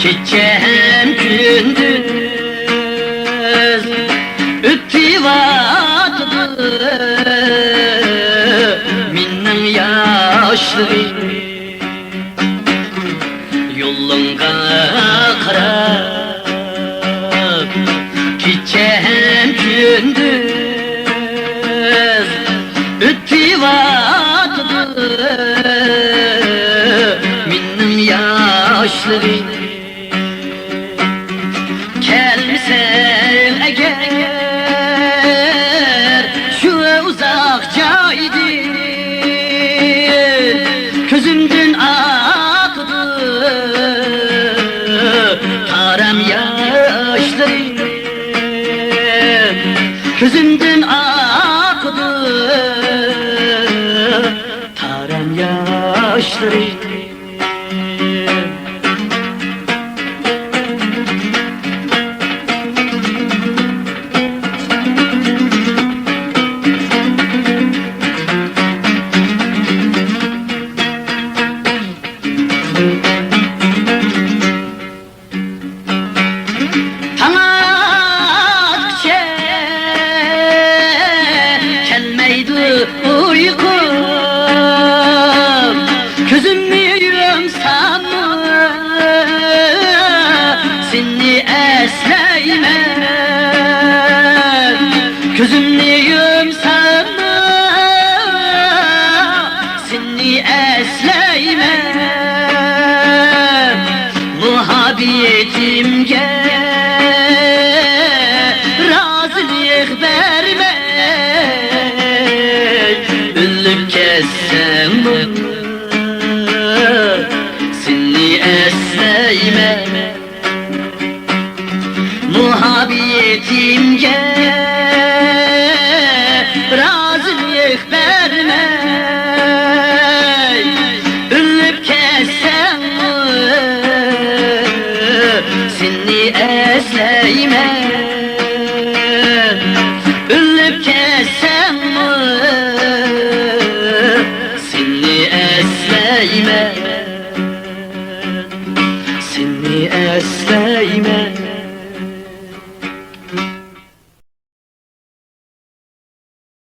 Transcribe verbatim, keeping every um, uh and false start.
كېچە ھەم كۈندۈز ئۆتۈۋاتىدۇ مېنىڭ ياشلىرىم. يولۇڭغا قاراپ كېچە ھەم كۈندۈز ئۆتۈۋاتىدۇ مېنىڭ ياشلىرىم. كەلمىسەڭ ئەگەر شۇ ئۇزاق جايدىن، كۆزۈمدىن ئاقىدۇ تارام ياشلىرىم. كۆزۈمدىن ئاقىدۇ تارام ياشلىرىم. تاڭ ئاتقۇچە كەلمەيدۇ ئۇيقۇم. كۆزۈمنى يۇمساممۇ سېنى ئەسلەيمەن. كۆزۈمنى يۇمساممۇ سېنى ئەسلەيمەن. مۇھەببىتىمگە رازىلىق بەرمە.